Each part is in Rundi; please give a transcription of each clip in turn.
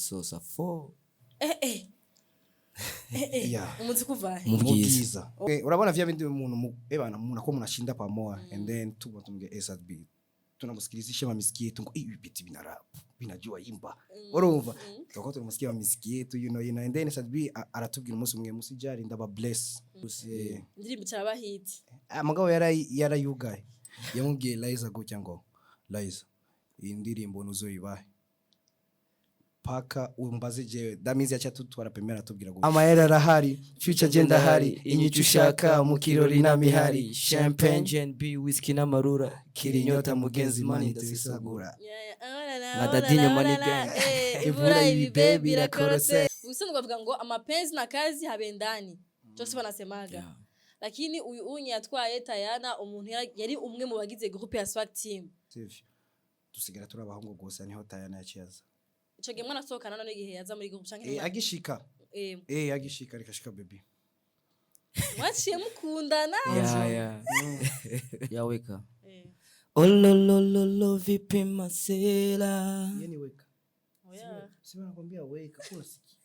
Ndasosa fo. Eh eh eh eh. Yeah. Umuziki uvahe? Mu bwiza. Mubwiza. Okay, urabona vya bindi umuntu ebana munakuwa mnashinda pamoja and then tuko tumge SB tunamusikilizisha mamiziki yetu ngo hivi biti vina rap vinajua imba, urumva, tuko tunamsikia mamiziki yetu, and then SB aratubwira umunsi umwe musijari ndaba bless. Eh, Indirimbo icaraba hit. Ah, mugabo yarayugaye, yamubwiye Liza gutya ngo Liza, iyi ndirimbo nuzoyibahe paka umbaze jewe. That means yacha tutwara pemera atubwira gutya amahera arahari, future agenda ahari, inyico ushaka mu kirori n'amihari, champagne, GNB, whisky n'amarura. Kiri inyota mugenzi, money ndazisagura. Na Dadinho Money Gang. Ivura ibibe irakorose. Ubusanzwe bavuga ngo amapenzi na kazi habendani, cyo banasemaga. Lakini uyu unye yatwaye Tayana, umuntu yari umwe mu bagize groupe ya Swag Team. Sivyo, dusigara turi abahungu gusa, niho Tayana yaciye aza. Ico gihe mwanasohokana none igihe yaza muri groupe canke? Eh, agishika. Eh. Eh, agishika rikashika baby. Mwaciye mukundana? Yeah. Yaweka. Eh. Ololololo, vipi masela? Yeye weka. Oya. Si wanakwambia weka kula siki.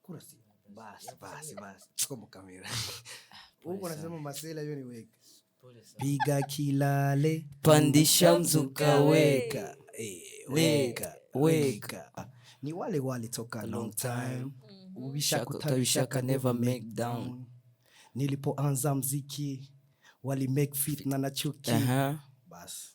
Kula siki. Basi basi basi. Tuko mu kamera. Huko nasema masela, hiyo ni weka. Piga kilale. Pandisha mzuka weka. Eh, weka. Weka. Weka. Ni wale wale toka long time. Ubishaka Shaka utabishaka utabishaka never make down. Nilipoanza mziki wali make fit na chuki. Basi.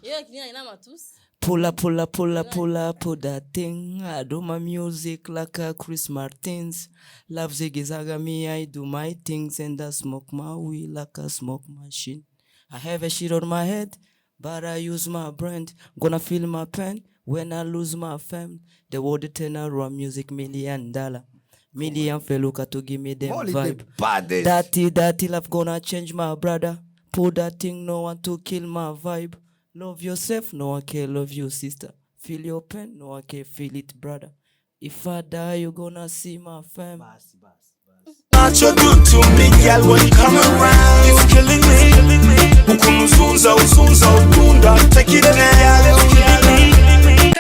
Yeye lakini ina matusi. Pull up, pull up, pull up, pull up, pull that thing. I do my music like a Chris Martins. Love ziggy zaga me, I do my things and I smoke my weed like a smoke machine. I have a shit on my head, but I use my brand. Gonna feel my pain when I lose my fam. The world turn around music million dollar. Million feluka to give me them Only the vibe. baddest. Dirty, dirty love gonna change my brother. Pull that thing, no one to kill my vibe. Love yourself, no one can love you, sister. Feel your pain, no one can feel it, brother. If I die, you gonna see my fam. Basi basi basi. What you do to me, girl, when you come around, it's killing me. Ukuntu uzunza, uzunza, utunda, take it down, it's killing me.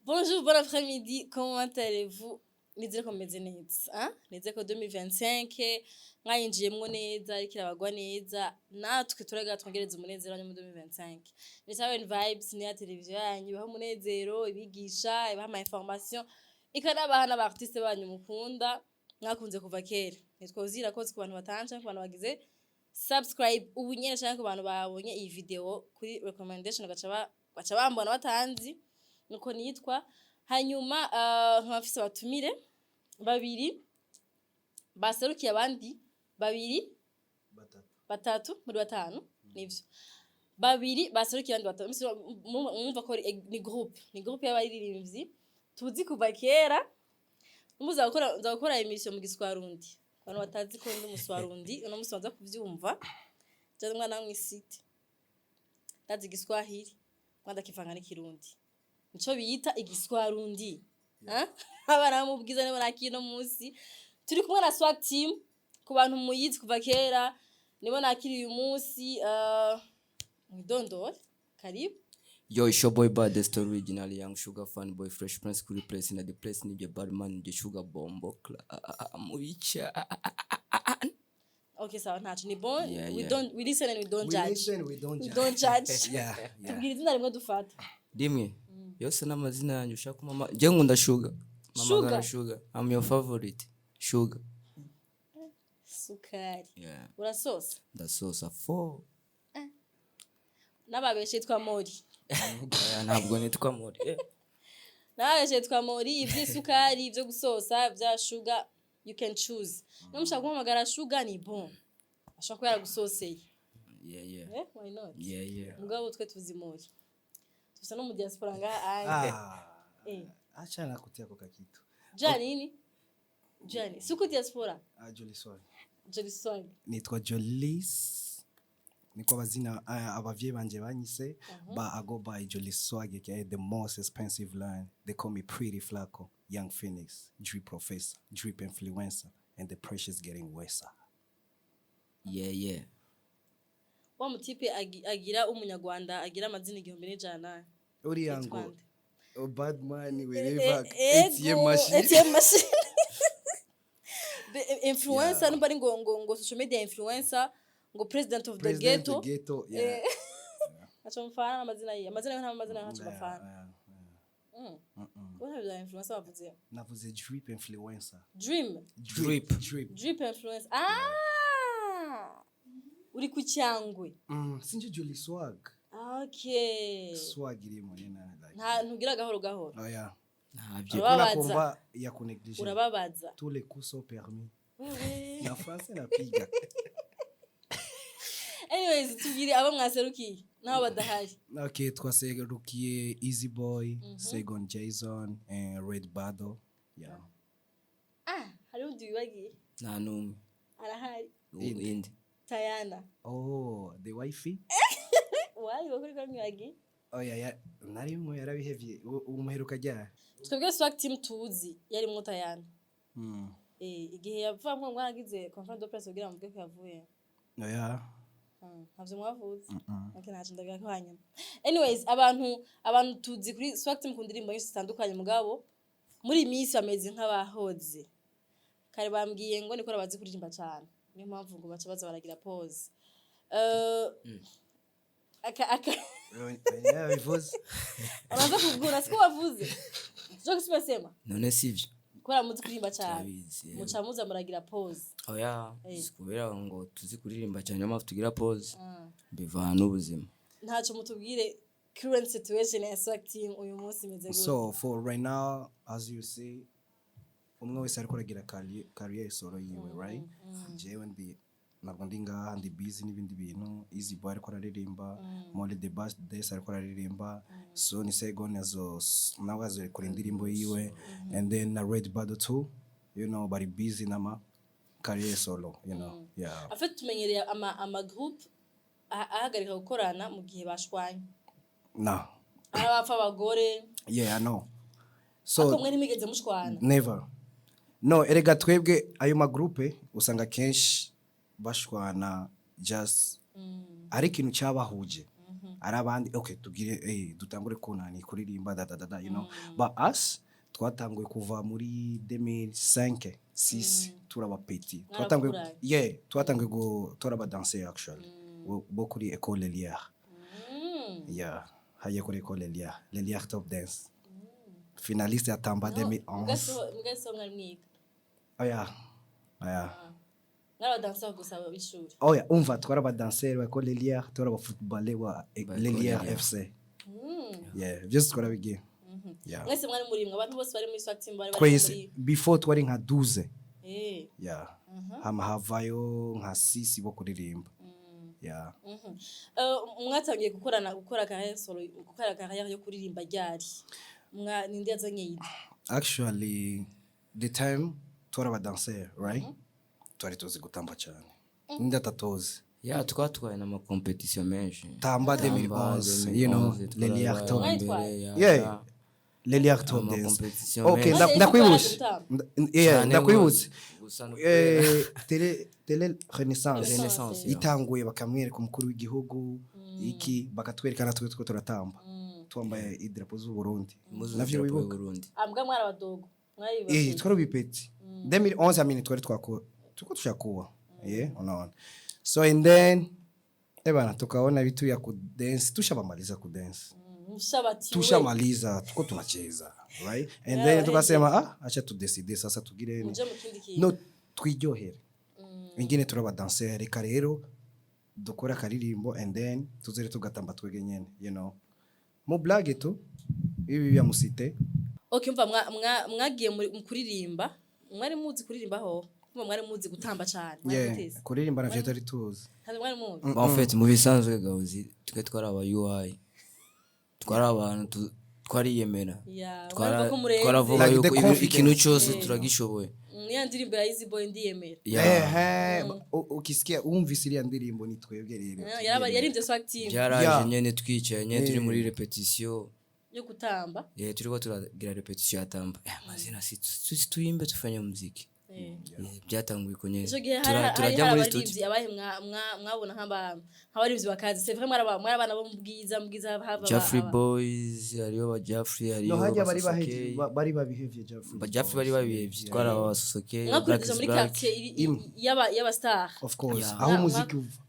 Bonjour, bon après-midi, comment allez-vous? Nizere ko meze neza. Ah? Nizere ko 2025 mwayinjiyemwo neza, ariko irabagwa neza. Natwe turaga twongereza umunezero wanyu mu 2025. Ni Siren Vibes, ni ya televiziyo yanyu, ibaha umunezero, ibigisha, ibaha ama information, ikanabaha n'aba artiste banyu mukunda, mwakunze kuva kera. Nitwa Uzira Kozi ku bantu batanje, ku bantu bagize subscribe ubu nyene canke ku bantu babonye iyi video kuri recommendation gaca bambona batanzi nuko nitwa. Hanyuma nkaba mfise abatumire babiri baserukiye abandi babiri. Batatu. Batatu muri batanu, nivyo, babiri baserukiye abandi batatu. Mwumva ko ni groupe y'abaririmbyi tuzi kuva kera. Muza gukora, nza gukora emission mu Giswarundi. Abantu batazi ko ndi umuswarundi, uno musi baza kuvyumva. Je umwana mw'isite, ndazi Igiswahili mwanda kivanga n'ikirundi, nico biyita Igiswarundi. Ah? Abana bo mu bwiza nibo nakino munsi turi kumwe na Swag Team. Ku bantu muyizi kuva kera, nibo nakiriye uyu munsi. Mwidondore, karibu. Yo, it's your boy Baddest Original Young Sugar Fan Boy Fresh Prince kuri place na the place ni the bad man the sugar bombo mubicha. Okay, sawa, ntaco, ni bon. Yeah, We yeah. don't, we listen and we don't We judge. listen, we don't We judge. don't judge. Yeah. Tubwira izina rimwe dufata. Rimwe yose n'amazina yanyu ushaka mama, je nkunda Sugar. Mama Sugar? gana Sugar. I'm your favorite. Sugar. Sukari. Yeah. Urasosa? Ndasosa fo. N'ababeshe yitwa Mori. Oya, ntabwo nitwa Mori. Eh. N'ababeshe yitwa Mori, ivy'isukari, ivyo gusosa vya sugar, you can choose. No mushaka guhamagara Sugar, ni bon, ashobora kuba yaragusoseye. Yeah. Eh, why not? Yeah. Mugabo twe tuzi Mori, tufise no mu diaspora ngaha aya. Ah. Eh. Acha nakutia kwa kitu. Jua nini? Jua nini? Suku diaspora. Ah, Jolly Swag. Jolly Swag. Nitwa Jolis, niko abazina abavyeyi banje banyise, but I go by Jolly Swag, aka the most expensive line. They call me Pretty Flaco, Young Phoenix, Drip Professor, Drip Influencer, and the pressure's getting worse. Yeah. Wa mutipe agira umunyarwanda agira amazina 1100. Uriya Yitwa ngo nde? Oh, bad man Eh, wherever ATM ego, machine. ATM machine. Influencer numba ari ngo social media influencer, ngo president of the President ghetto. The ghetto, yeah. Eh, ntaco mufana n'amazina yiye, amazina yiwe, nta amazina ntaco bafana. Yeah. Ubona bya influencer bavuze. Navuze drip influencer. Dream. Drip. Drip. Drip influencer. Ah, uri ku cyangwe. Sinje Jolly Swag. Okay. Swag irimo nyine like. Nta ntugira gahoro gahoro. Oh yeah. Ntabyo. Urababaza. Kuna combat ya kunégliger. Urababaza. Tous les coups sont permis. Wewe. Na français napiga. Anyways, tubwire abo mwaserukiye n'abo badahari. Okay, twaserukiye Easy Boy, Segon Jason and Red Bado. Yeah. Ah, hari undi wibagiye. Nta n'umwe. Arahari. Indi. Tayana. Oh, the wifey? Wari bakuri ko mwibagiye. Oh yeah. Narimwe yarabihevye. Umuheruka ryari? Twebwe Swag Team tuzi yarimwo Tayana. Eh, igihe yavamwo mwaragize conférence de presse kugira muvuge ko yavuye. Oh yeah. Ntavyo mwavuze. Okay, ntaco ndabiga ko hanyuma. Anyways, abantu tuzi kuri Swag Team ku ndirimbo nyinshi zitandukanye, mugabo muri iyi minsi bameze nk'abahoze. Kare bambwiye ngo niko bazi kuririmba cyane. Niyo mpamvu ngo baca baza baragira pause. Aka Yeah, bivuze. Abanza kugura siko wavuze. Sio kisema. None sivyo? Kubera muzi kuririmba cyane. Turabizi, yeah. Muca muza muragira pause. Oya. Eh. Si kubera ngo tuzi kuririmba cyane niyo mpamvu tugira pause. Bivana n'ubuzima. Ntacyo, mutubwire current situation ya Swag Team uyu munsi imeze gute? So for right now, as you see, umwe wese ariko aragira career solo yiwe, right? Jewe ndi ntabwo ndi ngaha, ndi busy n'ibindi bintu. Easy Boy ariko araririmba, Molly the Best Days ariko araririmba, so ni Segon azo nawe azorekora indirimbo yiwe, and then na Red Bado too, bari busy n'ama career solo. Yeah. Afite tumenyereye ama group ahagarika gukorana mu gihe bashwanye. No. Ari abapfa abagore. Yeah, I know. Ariko So mwe ntimwigeze mushwana? Never. No, erega twebwe ayo magroupe usanga kenshi bashwana just ari ikintu cyabahuje, ari abandi, okay, tugire dutangure kunani kuririmba da da da da. But us twatanguye kuva muri 2005 6, turaba petit. Twatanguye Mwarakuranye. Yeah, twatanguye gutora aba dancer actually bo kuri École Lelière. Yeah, hagiye kuri École Lelière, Lelière Top Dance, finaliste ya Tamba 2011. Mugasiho mwari mwiga? Oya oya. Mwari abadanseri gusa b'ishuri? Oya, umva, twari abadanseri ba École Lelière, twari abafootballer wa Ba Lelière École. FC. Yeah, byose twarabigiye, yeah. Mwese mwari murimwe, abantu bose bari muri Swag Team bari Twese. muri Before twari nka 12. Yeah, hama havayo nka 6 bo kuririmba, yeah. Mwatangiye gukorana, gukora carrière solo, gukora carrière yo kuririmba ryari? Mwa ninde yazanye idée? Actually, the time twari abadanseri, right, twari tuzi gutamba cyane, ninde atatozi? Ya, twatwaye n'amakompetisiyo menshi. Tamba 2011, Lelière Top. Mwayitwaye? Yeah, Lelière Top Dance. Amakompetisiyo Okay. menshi. Ndakwibutse. Gutamba. Yeah, ndakwibutse. Gusa no Tele Renaissance. Renaissance, yeah. Itanguye bakamwereka umukuru w'igihugu iki, bakatwereka natwe two turatamba twambaye idarapo z'u Burundi. Impuzu Navyo z'idarapo wibuka? y'Uburundi. Ambwa mwari abadogo, mwari Twari bipeti 2011, amini twari twako tuko tushakuwa, yeah, unaona. So and then bana tukaona vitu ya kudance, tushabamaliza kudance. Mushabatiwe. Tushamaliza, tuko tunacheza, right, and then tukasema, ah, acha tudécide sasa tugire muje mu kindi kintu. No twiryohere ingine turaba dancer, reka rero dukore akaririmbo and then tuzere tugatamba twege nyene, mu blague tu ibi bya musite. Okay, umva, mwagiye mu kuririmba, mwari muzi kuririmba ho? Umva, mwari muzi gutamba cyane, mwari Yeah, muteze. Kuririmba navyo tutari tuzi. Ntabwo mwari muzi? En fait, mu bisanzwe gawuzi twe twari aba UI, twari abantu Twariyemera. Ya, murumva ko murenze. Twaravuga Like the yuko confidence. ikintu cyose turagishoboye. Ya ndirimbo ya Easy Boy ndiyemera. Yeah. Ehe, ukisikia wumvise iriya ndirimbo, ni twebwe rero. Yaririmbye Swag Team. Byaraje nyene twicaye nyene turi muri répétition yo gutamba. Yeah, turiko turagira répétition ya tamba. Amazina si tuyimbe, tufanye muziki. Byatanguye uko nyene. Ico gihe hari Turajya hari muri abaririmbyi studio. abahe mwabona nk'abaririmbyi bakazi? C'est vrai, mwari abana bo mu Bwiza, mu Bwiza hava Jeffrey Boys, hariyo ba Jeffrey, hariyo No, hajya bari ba bahevye Sosokey. bari babihevye Jeffrey. Ba Jeffrey bari babihevye, twaraba ba Sosokey, Mwakurije Black is muri Black. quartier y'aba star. Of course. Yeah. Aho umuziki uva.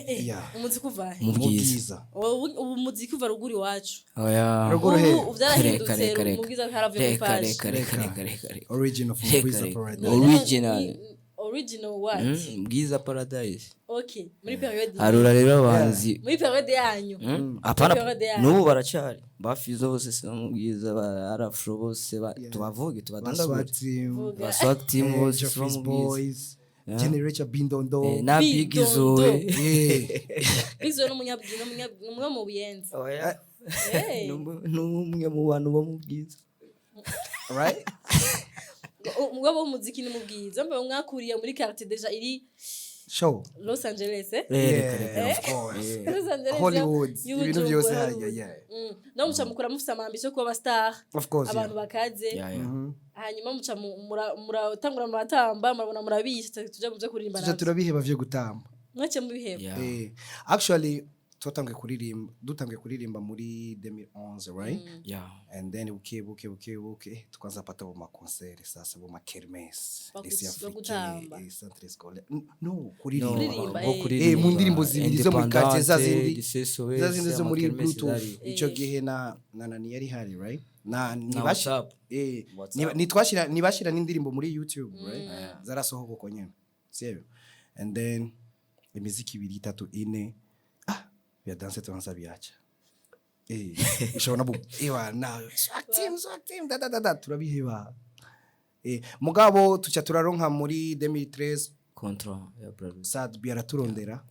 Yeah. Umuziki uva he? Mu Mu Bwiza. Bwiza. Ubu umuziki uva ruguru iwacu. Oya. Ruguru he? Ubu byarahindutse. Reka, reka, Mu Bwiza haravuye muri reka, page. reka, reka, reka, reka, reka. Original from Reka, Bwiza reka. Paradise. Original. Original what? Bwiza Paradise. Okay, muri période Harura rero abahanzi. muri période yanyu. Hapana, Période yanyu. n'ubu baracari bafizo bose si bo mu Bwiza, ba Arafro bose, tubavuge, tubadondagure. Ba Swag Team. Vuga. Ba Swag Team bose si bo Jeffrey's mu Bwiza. Boys. Generator Bindondo. Na Big Bidondo. Zoe. Yeah. Bizo n'umunyabwino, n'umwe mu Buyenzi. Oya. Hey. N'umwe mu bantu bo mu Bwiza. Right? Umugabo w'umuziki ni mu Bwiza, mba mwakuriye muri quartier déjà iri Show. Los Angeles, eh? Reka, reka. Yeah, of course. Los Angeles. Hollywood. Ibintu byose Hollywood. hajya, yeah. No muca mukura mufise ama ambition yo kuba aba star. Of course, yeah. Abantu bakaze. Yeah. Hanyuma muca muratangura muratamba, murabona murabisha, tuja muja kuririmba Tuja navyo. turabiheba vyo gutamba. Mwace mubiheba. Yeah. Actually twatangiye kuririmba, dutangiye kuririmba muri 2011, right? Yeah. And then buke buke buke buke tukaanza pata bo ma concert, sasa bo ma kermesse, lycée africain Bagutamba. Centre scolaire, no kuririmba. Kuririmba, Nko eh. Mu ndirimbo zibiri zo muri quartier za zindi Lycée SOS, za zindi zo muri amakermesse Bluetooth. zari. Ico gihe na nani yari hari, right? Na Na nibashira WhatsApp. WhatsApp. Nitwashira nibashira n'indirimbo muri YouTube, right? Zarasohoka uko nyene, sivyo? And then imiziki ibiri, itatu, ine, vya danse tuanza biacha. Ushobora bu ewa na Swag Team, Swag Team, da da da da, turabiheba. Mugabo tuca turaronka muri 2013 Contrat ya Bralirwa. Sad B araturondera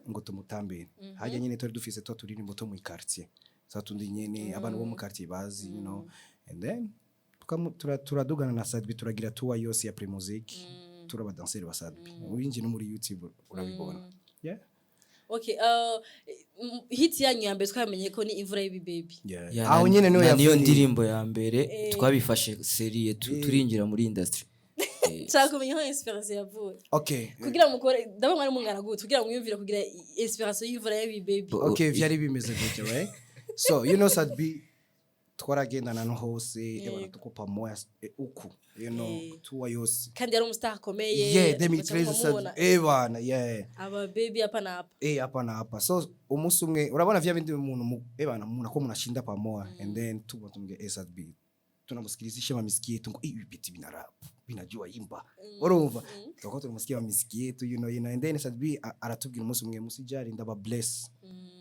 ngo tumutambire. Hajya nyine twari dufise twa turirimbo two mu quartier, twa tundi nyene abantu bo mu quartier bazi. And then turadugana na Sad B, turagira tour yose ya Primusic, turaba danseri wa Sad B. Winjiye no muri YouTube urabibona, yeah. Okay, hit yanyu ya mbere twamenye ko ni Imvura y'Ibibebi. Yeah. Yeah, Aho nyene niho na niyo yavuye. ndirimbo ya mbere twabifashe sérieux, turinjira muri industry. Nshaka kumenya aho inspiration yavuye. Okay. Kugira mukore, ndabona mwari mungana gute kugira mwiyumvire kugira inspiration y'Imvura y'Ibibebi? Okay, vyari bimeze gutya, right? So you know Sad B twaragendana no hose, ebana tuko pamoja, uku tour yose. Kandi yari umu star akomeye. Yeah, 2013 Sad, ebana, yeah. Aba baby hapa na hapa. Hapa na hapa. So umunsi umwe urabona vya bindi umuntu ebana umuntu ako munashinda pamoja, and then tuko tumge Sad B tunamusikilizisha mamiziki yetu ngo ibi biti bina rap, binajua imba, urumva? Tuko tunamusikia mamiziki yetu, and then Sad B aratubwira umunsi umwe: "Musijari, ndaba bless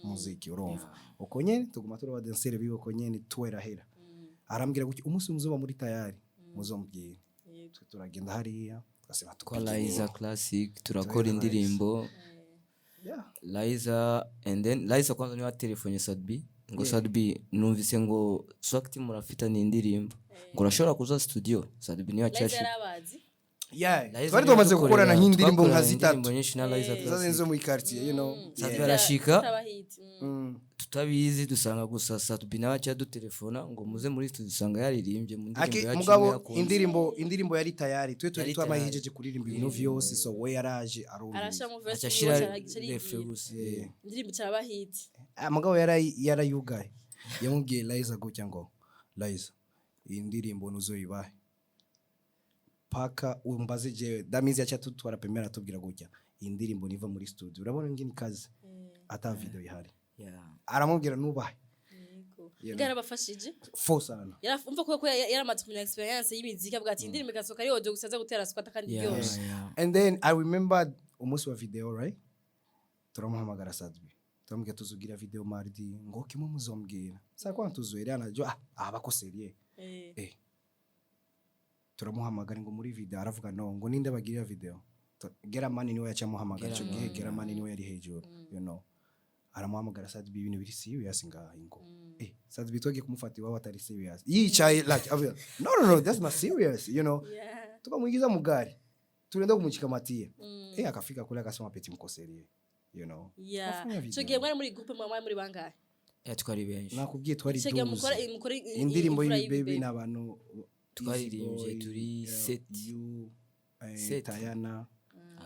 muziki." Urumva uko nyene tuguma turi abadanseri biwe, uko nyene tuwerahera. Arambwira gutya: "Umunsi muzoba muri tayari muzomubwira." Twe turagenda hariya tugasema Kwa tupige. Liza Classic turakora indirimbo. Liza, and then Liza kwanza niwe telefone Sad B ngo: "Sad B, numvise ngo Swag Team murafitanye indirimbo, ngo urashobora kuza studio?" Sad B niwe Liza acashi. yarabazi. Yeah, Liza twari niwe tumaze dukorera, gukorana nk'indirimbo nka twakoranye zitatu indirimbo nyinshi na Liza zazinze Classic. zo muri quartier. Sad B Yeah. arashika Zitaba hit. Tutabizi, dusanga gusa Sad B nawe aca dutelefona ngo muze muri studio, dusanga yaririmbye mu ndirimbo yacu Mugabo imwe yakunze. indirimbo yari tayari, twe twari Yari twamahejeje kuririmba ibintu vyose, so we yaraje arumva. Arashira mu verse aca ashira yiwe, aca refrain arigira. gusa. Indirimbo icaraba hit. Ah, mugabo yarayugaye, yamubwiye Liza gutya ngo: "Liza, iyi ndirimbo nuzoyibahe paka umbaze jewe." That means yaca tutwara pemera, atubwira gutya: "Iyi ndirimbo niva muri studio, urabona ngini kazi ata video ihari." Aramubwira nubahe. Yego. You know. Yarabafashije. Fo sana. Umva ko yaramaze kumenya experience y'imiziki, avuga ati indirimbo igasohoka ari audio gusa, aza gutera squat kandi iryoshe. And then I remember umunsi wa video, right? Turamuhamagara Sadbi, turamubwira tuzugira video mardi, ngo kimwe muzombwira sa kwa tuzuere, anajua ah abako sérieux. Turamuhamagara ngo muri video, aravuga no, ngo ninde bagirira video? Geramani niwe yacamuhamagara ico gihe. Geramani niwe yari hejuru. Aramuhamagara, Sat-B, ibintu biri serious ngaha ingo. Sat-B twagiye kumufata iwabo atari serious, yicaye like avuga, "No, no, no, that's not serious." Tukamwingiza mu gari, tulienda kumuchikamatia. Akafika kule akasema, "Petit, mko sérieux." Afanya Ico video. gihe mwari muri groupe, mwari muri bangahe? Twari benshi. Nakubwiye, twari Ico gihe mukora 12. mukora Indirimbo imvura y'ibi baby y'ibi. n'abantu Twaririmbye Easy Boy, turi sept. you, Sept. Tayana,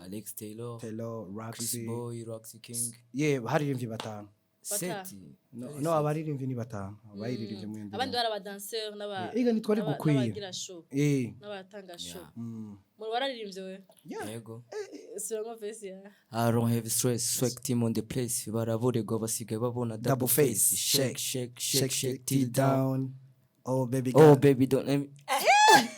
Alex Taylor, Taylor, Chris Roxy. Boy, Roxy King. Yeah, haririmbye batanu. Sept. No, abaririmbye ni batanu bayiririmbye muri iyo Abandi ndirimbo. bari abadanseur n'aba Ega ntitwari gukwiye. n'abagira show n'abatanga show. Muri wararirimbye we? Yeah. Yego. Subiramo verse ya. I don't have stress, swag team on the place. Baraborerwa basigaye babona Double face, shake, shake, shake, shake, shake, shake till till down. down. Oh baby Oh girl. baby, don't let me.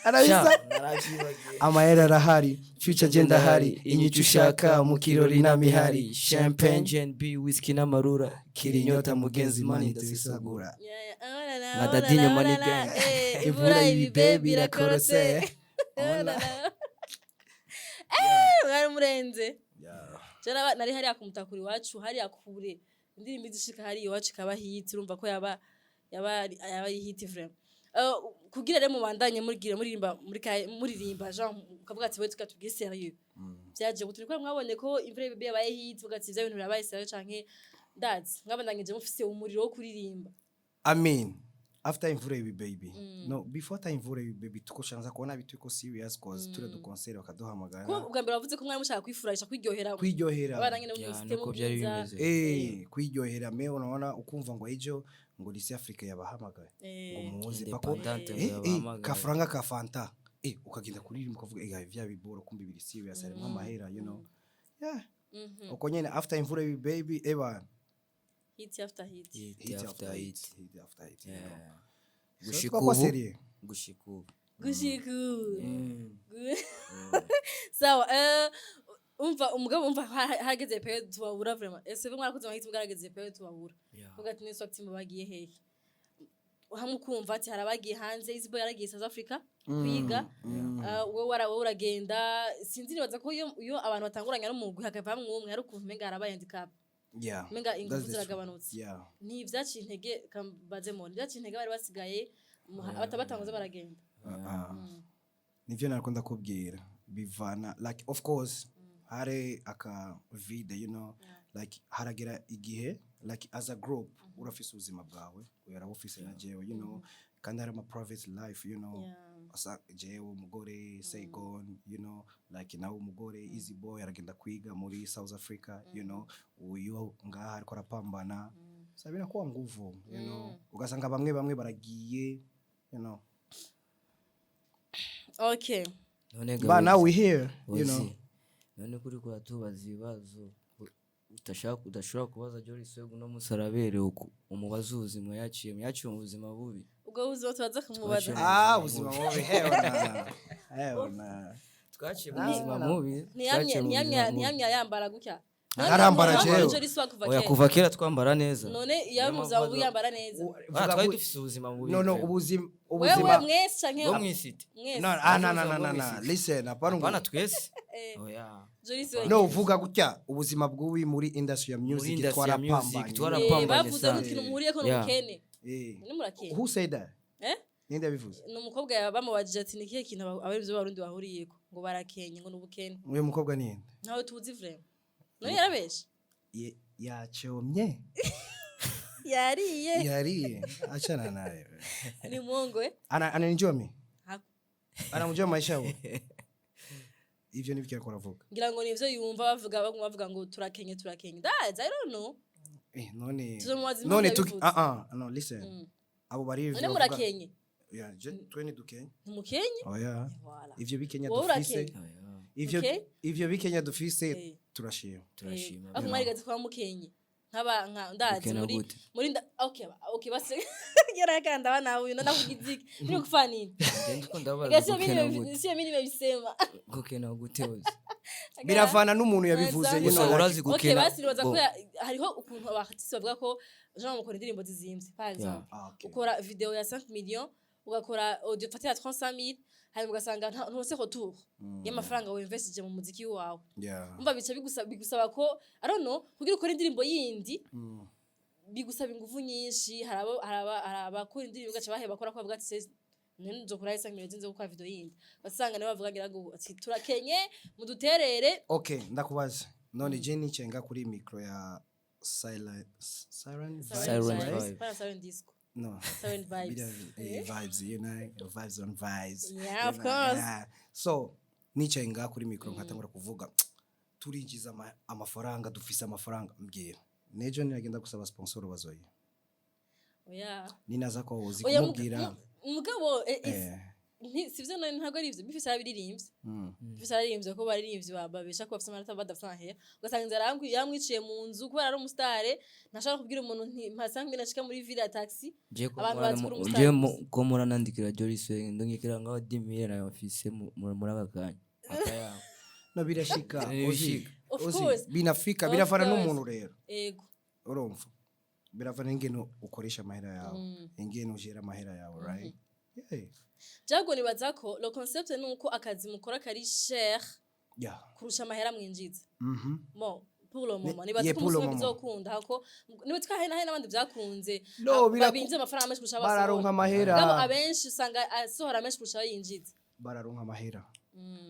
Arabisa. Narabyibagiwe. Amahera arahari, future agenda ahari, inyico ushaka mu kirori n'amihari, champagne, GNB, whisky n'amarura. Kiri inyota mugenzi, money tuzisagura. Yeah, oh la la, Nka oh la Dadinho la, oh Money la la, Gang. imvura y'ibi irakorotse. Oh la la. Mwari murenze. Je nari hariya kumutakura iwacu, hariya kure, indirimbo izishika hariya iwacu ikaba hit, urumva ko yaba ari hit vraiment. Kugira rero mubandanye murigire muririmba muri muririmba, genre ukavuga ati we tukatubwiye sérieux, vyaje gute? Niko mwabonye ko imvura y'ibibe yabaye hit, uvuga ati ivyo bintu birabaye sérieux, canke ndazi mwabandanyije mufise umuriro wo kuririmba? I mean, after imvura ibi baby, no, before ta imvura ibi baby, tukoshanza kuona vitu iko serious, cause ture du concert bakaduhamagara. Ko ubwa mbere wavuze ko mwari mushaka kwifurahisha, kwiryohera. Kwiryohera. Abana nyene Yeah, mu nuko byari bimeze. Kwiryohera, me unaona ukumva ngo ejo ngo Lycée Africa yabahamagaye ngo muze pako. Independante yabahamagaye. Kafaranga ka Fanta, ukagenda kuririmba ukavuga vya biboro, kumbe biri serious, harimo amahera. Yeah, uko nyene after imvura ibi baby, eba. Hit after hit. Hit Hit after after hit. hit, hit after hit. So Gushika twakuwa ubu. sérieux. Gushika ubu. Gushika ubu. Sawa, umva umugabo, umva hageze période tubabura vraiment. Ese mwarakoze amahit, mugarageze période tubabura. Vuga ati nese team bagiye hehe? Hamwe ukumva ati hari abagiye hanze, Easy Boy yaragiye South Africa kwiga. Wowe uragenda, sinzi, nibaza ko iyo abantu batanguranye no mugwi hakavamwo umwe, hari ukuntu umenga harabaye handicap. Umenga ingufu That's the truth. ziragabanutse. Ntivyaciye intege, kambazemo, ntivyaciye intege bari basigaye batabatanguze baragenda? Ah, nivyo nariko ndakubwira, bivana, like, of course hari aka vide, like haragera igihe, like as a group urafise ubuzima bwawe, uyaraba ufise na jewe, kandi hari ama private life. Asa jewe umugore Saigon, like nawe umugore Easy Boy aragenda kwiga muri South Africa, uyu ngaha ariko arapambana. Sasa binakuwa nguvu, ugasanga bamwe bamwe baragiye. Okay. None But now we here. Ozi, none kuri kuratubaza ibibazo utashaka udashobora kubaza Jolis we, uno munsi araberewe umubaze ubuzima yaciye mu buzima bubi. Ubwo buzima tubaza kumubaza. Twaciye Ah, ubuzima bubi, hell nah, hell nah. Twaciye mu buzima mubi. Ntiyamye Twaciye mu ntiyamye buzima mubi. Ntiyamye yambara gutya. Arambara jewe. Oya, kuva kera twambara neza. None iyo Niyo muzaba mpamvu yambara neza. Ah, twari dufise ubuzima bubi. No, vraiment. ubuzima Wewe ubuzima mwese canke Bwo mw'isite. Mwese. No, ah, no, no, no, no, no, listen, hapana. Hapana, twese. Oya. Jolis wenyine. No, uvuga gutya, ubuzima bw'ubi muri industry ya music. Industry ya music, Twarapambanye. twarapambanye Bavuze sana. ko ikintu muhuriyeko n'ubukene. None murakene. Who said that? Eh? Ninde yabivuze? Ni umukobwa, bamubajije ati ni ikihe kintu abarimvyi b'Abarundi bahuriyeko, ngo barakenye, ngo n'ubukene. Uyu mukobwa ni nde? Ntawe tuzi vraiment. None yarabeshe? Yachomye. Yariye. Yariye, achana naye. Ni mwongo, eh? Ananijua mi? Anamjua maisha yao, ivyo nibyo ariko aravuga. Ngira ngo nivyo yumva bavuga, baguma bavuga ngo turakenye, turakenye. Ndazi, I don't know. None Tuzomubaza impamvu none tuki yabivuze. ah ah, no, listen, abo bari None murakenye? Yeah, je twe ntidukenye. Ntimukenye? Oya. Voilà. Ivyo bikenya Wowe dufise urakenye? Oya. Ivyo Okay. ivyo bikenya dufise, turashima. Turashima. Ariko mwarigeze kuba mukenye nk'aba nka ndazi Gukena muri gute? muri okay, okay, basi yarakanda bana huyu ndo ndakugira iki muri kufa nini? Nje ndiko ndabaza, Ega sio mimi gukena gute? sio mimi nimebisema. Gukena gute ozi? Biravana n'umuntu yabivuze. Gusa Like, urazi Okay, gukena. basi nibaza ko Bo. Hariho ukuntu abartiste bavuga ko genre mukora indirimbo zizimvye, par exemple Ah, okay. ukora video ya 5 millions. Ugakora audio fatira 300,000, hanyuma ugasanga ntose retour y'amafaranga winvestije mu muziki wawe. Umva, bica bigusaba ko, I don't know, kugira ukore indirimbo yindi bigusaba ingufu nyinshi. Hari abakora indirimbo gaca baheba bakora ko bavuga ati: "Se none nzokora 5 millions nzo gukora video yindi?" Basanga nabo bavuga ngira ngo ati: "Turakenye, muduterere." Okay, ndakubaza none, je nicenga kuri micro ya Silent Siren. Siren Vibes? Vibe. Pana Siren Disco. No. Siren Vibes. Vibes, vibes on vibes. Yeah, You of know, course. yeah. So nicaye ngaha kuri micro nkatangura kuvuga turinjiza amafaranga, dufise amafaranga, mbwira nejo niragenda gusaba sponsor bazoye Oya. ninaza ko uzi Oya, kumubwira. Mugabo sivyo none, ntabwo ari ivyo bifise. Abiririmbye bifise, araririmbye ko baririmbye babesha ko bafise amanota, badafise amahera, ugasanga inzara yamwiciye mu nzu kubera ari umusitare, ntashobora kubwira umuntu nti mpa 5 mille nashika muri ville ya taxi. Je ko Abantu bazi kuri umusitari je gusa. Ko muranandikira Jolis, ndungikira ngaho 10 mille nayo mfise muri aka kanya. Akayabo. No, birashika. Birashika. Uzi, Of uzi, course. binafika. Of Biravana course. n'umuntu rero. Ego. Urumva, biravana ingene ukoresha amahera yawe, ingene ujera amahera yawe, right? Yeah. Jago, nibaza ko le concept ni uko akazi mukora kari cher kurusha amahera mwinjiza. Bon, pour le moment nibaza ko pour le umunsi umwe moment. bizokunda, hako niba twahe nahe n'abandi byakunze. No, babinjiza amafaranga menshi kurusha bararonka abasohora. amahera. Mugabo abenshi usanga asohora menshi kurusha ayo yinjiza. Bararonka amahera,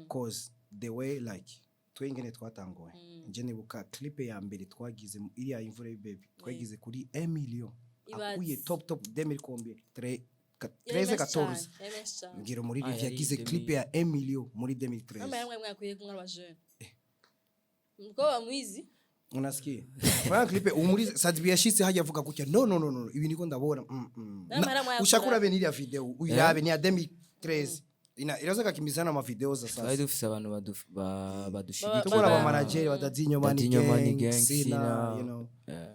cause the way like twe ingene twatanguye, nje nibuka clip ya mbere twagize iriya imvura y'baby, twagize kuri 1 million. Ibaze. Akuye top top 2000 combien? Yari 13, menshi 14. cane, yari menshi cane. Ngira muri Ah, Riviera yari yagize clip ya 1 million muri 2013. N'amahera mwe mwakuye kumwe aba jeune umukobwa bamwizi. Unasikia, Kwa clip umuri Sadbi yashitse hajya avuga gutya: "No, no, no, no, ibi niko ndabona." N'amahera mwayakura. Ushaka urabe n'iriya video, uyirabe, ni ya 2013, ina iraza kakimbizana ama video za Twari sasa. dufise abantu badushigikira. Tukora aba manager wa Dadinho Money Dadinho Money Gang, Gang, Sina, Sina. you know.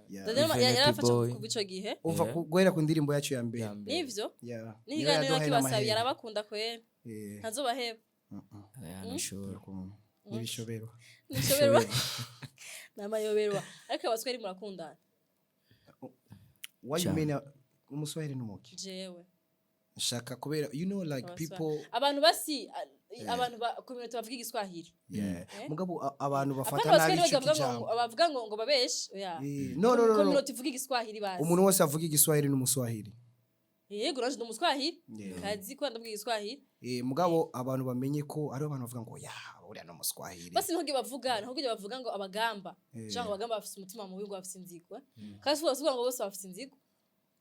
Yeah. Daniel Infinity yarafashe Boy. kuva ico gihe. Umva, guhera ku ndirimbo yacu ya mbere. Ya mbere. Nivyo. Yeah. Niyo N'ikiganiro yaduhaye kibasabiye n'amahera. arabakunda kwera. Ntazobaheba. Aya, nashobora. N'ibishoberwa. Nishoberwa n'amayoberwa, ariko abaswahili murakundana. Why you Cyane. mean umuswahili n'umuki? Jewe. Nshaka kubera you know like Abaswahili. people Abantu basi, abantu ba community bavuga igiswahili. Yeah. Mugabo abantu bafata Apana nabi abaswahili ico bavuga ngo kijambo. bavuga ngo babeshe, oya. No, no, no, no. Community ivuga igiswahili bazi. Umuntu wese avuga igiswahili n'umuswahili. Yego, nanje ndi umuswahili. Yeah. Kazi ko ndavuga igiswahili. Mugabo abantu bamenye ko ari abantu bavuga ngo ya uriya no muswahili. Basi ntuge bavuga ngo abagamba cyangwa abagamba bafise umutima mubi, ngo bafise inzigo, eh? Kandi si ngo bose bafise inzigo,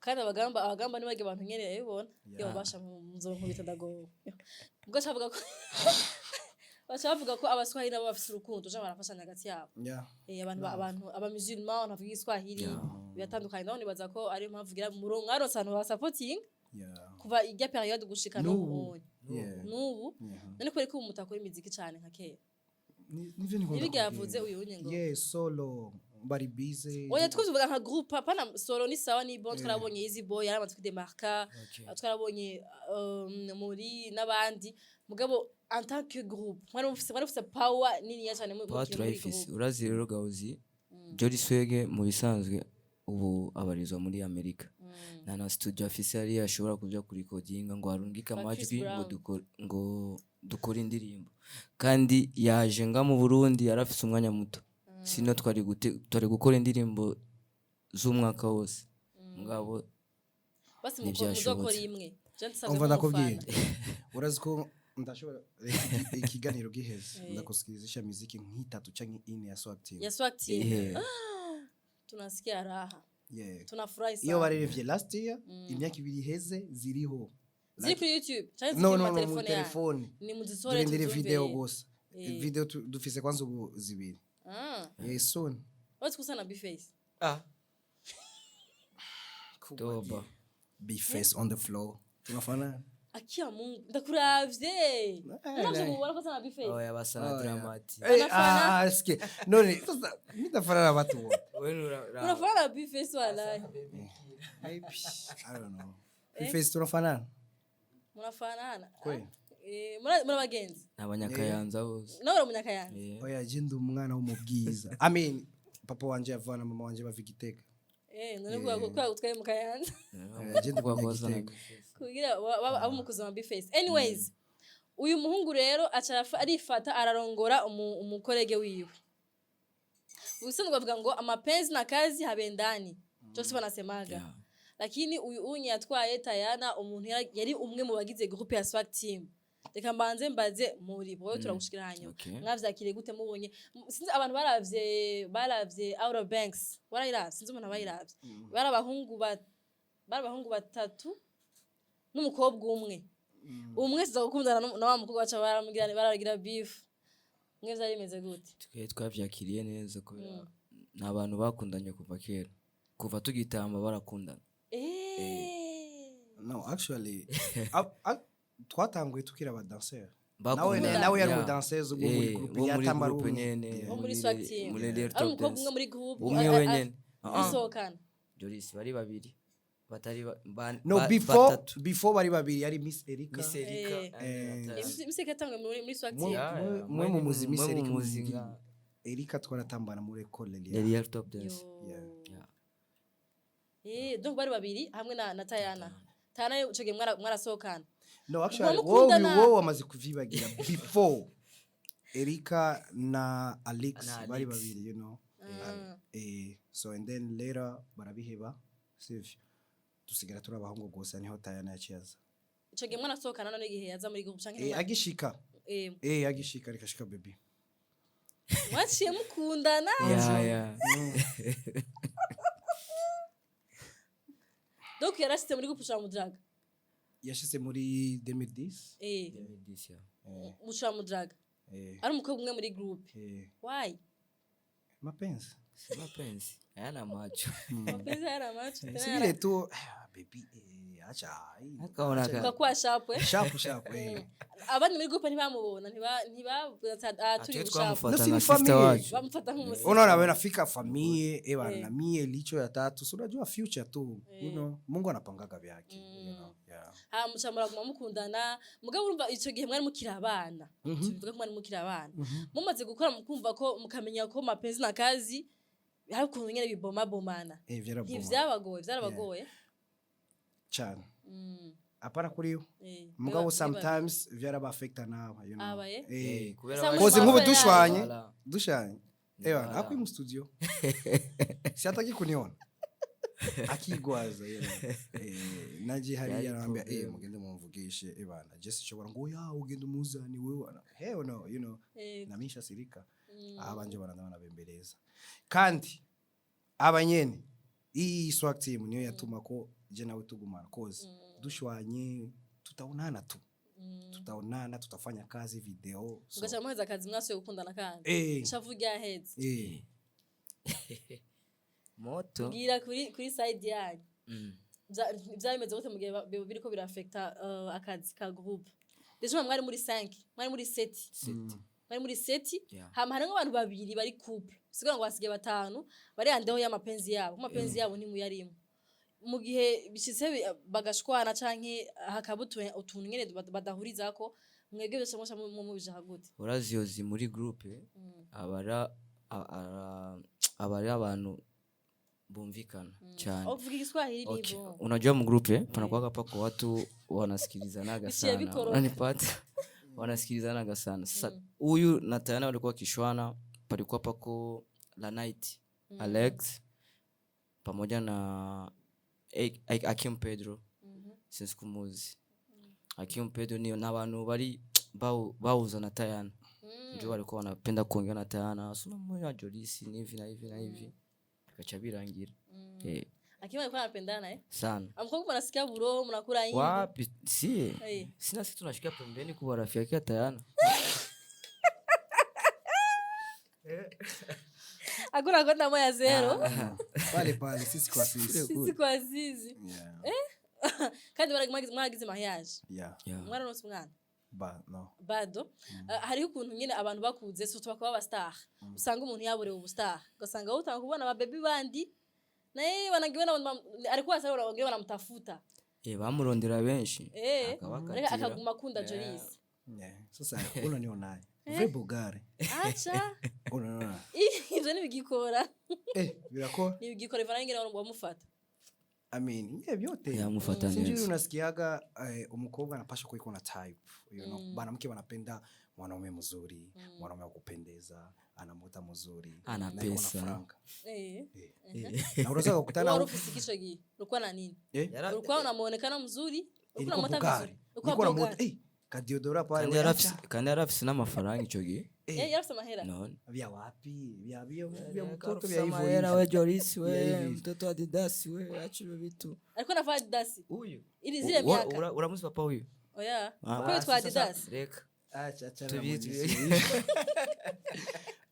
kandi abagamba ni bage abantu nyene yabibona yo basha muzonkubita ndagowe. Ubwo bavuga ko baca bavuga ko abaswahili nabo bafise urukundo cyangwa barafashanya hagati yabo. Abantu abantu aba musulman bavuga igiswahili biratandukanye nabo. Nibaza ko ariyo mpamvu ugira murongo mwaronse abantu ba supporting kuva irya période gushika N'ubu. n'ubu. N'ubu. None kubera ko ubu mutakora imiziki cane nka kera? Nivyo niko Nibirya ndakubwira. yavuze uyu nye ngo Yeah, solo bari busy. Oya, twavuga nka groupe, apana solo. Ni sawa, ni bon. Twarabonye Easy Boy yaramaze kwidemarka, twarabonye muri n'abandi, mugabo en tant que groupe mwari mufise power niniya cyane Power muri turayifise. groupe. Urazi rero Gauzi, Jolly Swag mu bisanzwe ubu abarizwa muri Amerika, nta na studio afise hariya ashobora kuja kurikodinga ngo arungike Nka Chris amajwi ngo Brown. ngo dukore indirimbo. Kandi yaje nga mu Burundi yarafise umwanya muto, sino twari gukora indirimbo z'umwaka wose, mugabo Basi ntibyashobotse. muzokora imwe. Je nsavye Umva, ndakubwiye, nk'umufana. urazi ko ndashobora ikiganiro giheze ndakusikilizisha miziki nk'itatu canke ine ya Swag Team. Ya Swag Team. Tunasikia raha. Tunafurahi sana. Iyo barerevye last year, imyaka 2 iheze, ziriho. Ziri kuri YouTube canke No, ziri no, mu no, mu telefone yanyu? telefone. Ni muzisore Turindire tuzumve. video gusa. Video dufise kwanza ubu zibiri. Ah. Yeah, soon. What's kusana B-Face? Ah, toba. B-Face on the floor, tunafanana. Akia Mungu, ndakuravye, ndavye mubona ko sana B-Face. Oya, basa na Oh, yeah. Dramati. Anafanana. Ah, sikia none sasa mitafanana na watu wote. Unafanana na B-Face wallahi. Maybe, I don't know. B-Face tunafanana. Munafanana. Kweli? Eh, muri abagenzi. Ni abanyakayanza bose. Nawe uri umunyakayanza? Eh. Oya, je ndi umwana w'umubwiza. I mean, papa wanje avana, mama wanje bava Igitega. Eh, none kuba gutwaye mu Kayanza. Eh, je ndi Kuba basa na umunyagitega. B-Face. Kugira abe umukuzi wa Bface. Anyways, uyu muhungu rero aca arifata ararongora umucollègue wiwe. Ubusanzwe bavuga ngo amapenzi na kazi habendani, cyo banasemaga. Lakini uyu unye yatwaye Tayana, umuntu yari umwe mu bagize groupe ya Swag Team. Reka mbanze mbaze muri wowe, turagushikira hanyuma. Okay. Mwavyakiriye gute mubonye? Sinzi abantu baravye Outer Banks, warayiravye? Sinzi umuntu abayiravye. Bari abahungu batatu n'umukobwa umwe. Umwe siza gukundana na wa mukobwa, baca baramugira, baragira beef. Mwe vyari bimeze gute? Twe twavyakiriye neza kubera ni abantu bakundanye kuva kera, kuva tugitamba barakundana. No, actually twatanguye tukiri abadanseri, nawe Bakundana. nawe yari umudanseuse wo muri groupe, wo muri yatamba ari groupe umwe. nyene. Wo muri Swag Team. Muri Real Ari Top umukobwa Dance. umwe muri groupe Umwe wenyene. Ah, ah. bisohokana. Jolis, bari babiri batari No, before batatu. before bari babiri, yari Miss Erika. Miss Erika. Miss Erika yatangwe muri Swag Mwe Team. mwe mwe mu muzi Miss Mwe Erika, mumuzi muzi nga Erika twaratambana muri école Lelia. Real Top Dance. Yo. Yeah. Donc bari babiri hamwe na Tayana. Tayana ico gihe mwarasohokana? No, actually, wowe mukundana. wowe wamaze kuvyibagira. Before Erika na Alex Na bari Alex. babiri. So and then later barabiheba, sivyo? Dusigara turi abahungu gusa, niho Tayana yaciye aza. Ico gihe mwarasohokana none igihe yaza muri groupe canke Agishika. Agishika rikashika baby. Mwaciye mukundana? Yeah. Donc yarashitse muri groupe uca mudraga? Yashitse muri 2010. This year. Uca mudraga? Eh. Ari umukobwa umwe muri groupe? Eh. Why? Mapenzi. Si mapenzi hayana macho. Mapenzi hayana macho. Si vile tu, baby, acha Akaona Ukakuwa sharp, eh? Sharp sharp, eh. Abandi muri groupe ntibamubona, ntibavuga ati ah, turi Twe busharp? twamufata No, si nka ni sister familia. wacu. Bamufata nk'umusi. Unaona wewe nafika famille eh na mie licho ya tatu, si unajua future tu, Mungu anapangaga vyake. Yeah. Ha, muca muraguma mukundana. Mugabo urumva ico gihe mwari mukiri abana, tubivuga ko mwari mukiri abana, mumaze gukora mukumva ko mukamenya ko mapenzi na kazi hari ukuntu nyene bibomabomana. Vyaraboma. Ntivyabagoye? Vyarabagoye? Cyane. Hapana kuri we. Mugabo sometimes vyaraba-affecta nawe. Abaye? Kubera Sasa Koze nk'ubu Mafaya. dushwanye Voilà. dushanye, ewa akwi mu studio si hataki kuniona, akigwaza. Naje hariya Yari arambia problem. Mugende mumvugishe ebana, je sinshobora ngo oya ugende umuzane wewe, hell no. Namisha sirika abanje baranda banabembereza, kandi abanyene iyi Swag Team niyo yatuma ko je nawe tugumana, cause dushwanye tutaonana tu, tutaonana, tutafanya kazi video, so. Ugaca muheza akazi mwasubiye gukundana kandi? Ishavu ryaheze? Moto. Mbwira kuri side yanyu. Vyari bimeze gute mu gihe biriko birafekta akazi ka groupe? Déjà mwari muri 5, mwari muri 7, mwari muri 7. Hama harimwo abantu babiri bari couple, sigura ngo basigaye batanu bari andeho y'amapenzi yabo. Amapenzi yabo ntimuyarimo. Mu gihe bishitse bagashwana canke hakaba utuntu nyene badahurizako, mwebwe byose muca mubija gute? Urazi yozi muri groupe aba ari abantu bumvikana cyane. Uvuga Igiswahili. Okay. Nibo. Unajua mu groupe panakuwaga pako watu wanasikilizanaga Bishia sana. bikoroka. Unanipata? Wanasikilizanaga sana. Sasa huyu na Tayana walikuwa kishwana, palikuwa pako la night Alex pamoja na Akim Pedro, sinzi kumuzi Akim Pedro, niyo n'abantu bari bauza na Tayana, ndio walikuwa wanapenda kuongea na Tayana, sio mmoja Jolisi ni hivi na hivi na hivi, bikaca birangira. Akiwa alikuwa anapendana, eh? Sana. Amkoko mnasikia buroho mnakula hindi. Wapi si sina, si tunashikia pembeni kuwa rafiki yake Tayana. Hakuna kwenda moya zero. Pale pale, sisi kwa sisi. Sisi kwa sisi. Yeah. Kandi mwaragize mariage? Yeah. Yeah. Mwararonse umwana? Ba no. Bado. Hariho ukuntu nyine abantu bakuze surtout bakaba aba star, usanga umuntu yaborewe ubu star, ugasanga wowe utanga kubona ababebi bandi naye wanagiwe na ariko wasa wanagiwe wanamtafuta. Bamurondera benshi, akabakatira. Reka akaguma akunda Jolis. Yeah. Sasa unanionaje? Vrai bogare. Acha. Unaona? Ivyo ntibigikora. Birakora. Ntibigikora ivana n'ingene wamufata. I mean, yeah, vyote. Yamufata Sijui neza. Unasikiaga umukobwa anapasha kuwa iko na type. Banamke wanapenda mwanaume mzuri, mwanaume wa kupendeza, ana mota mzuri, Ana na iko na pesa. franga. Eh. Na unaweza kukutana Wari ufise iki ico gihe? Ulikuwa na nini? Eh? Ulikuwa una muonekano mzuri? Ulikuwa Ilikuwa na mota Bugari. vizuri? Ulikuwa Nilikuwa na Bugari? mota, kadiodora pale. Kandi We, yarafise acha. Kandi yarafise n'amafaranga ico gihe. Eh, yarafise amahera. None Vya wapi? Vya mtoto vya hivyo amahera hivyo. we Joris Vya we hivi. mtoto wa Adidas we, acha ibyo vitu. Alikuwa anavaa Adidas. Huyu Ili zile miaka. Uramuzi papa huyu? Oya. Ah, Kwa hiyo sasa- Adidas. Reka. Acha, acha na Tubi-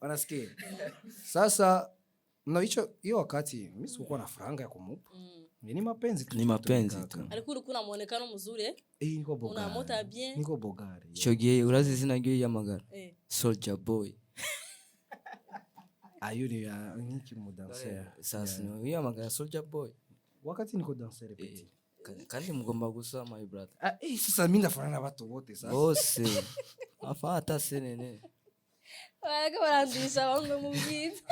Wanasikia. Sasa no, hicho hiyo wakati mimi sikuwa na franga ya kumupa. Ni mapenzi tu. Ni mapenzi tulitumikaka. tu. Alikuwa ulikuwa na muonekano mzuri, eh? Eh, niko Bugari. Una mota bien. Niko Bugari. Yeah. Ico gihe urazi izina ryiwe yamagara? Eh. Soldier Boy. Ayo ni ya niki mu dancer. Sasa yamagara Soldier Boy. Wakati niko dancer petit. Kandi mugomba gusa, my brother. Ah, sasa mimi ndafanana na watu wote sasa. Bose afa hata senene. Bariko baranduhisha bamwe mu bwiza.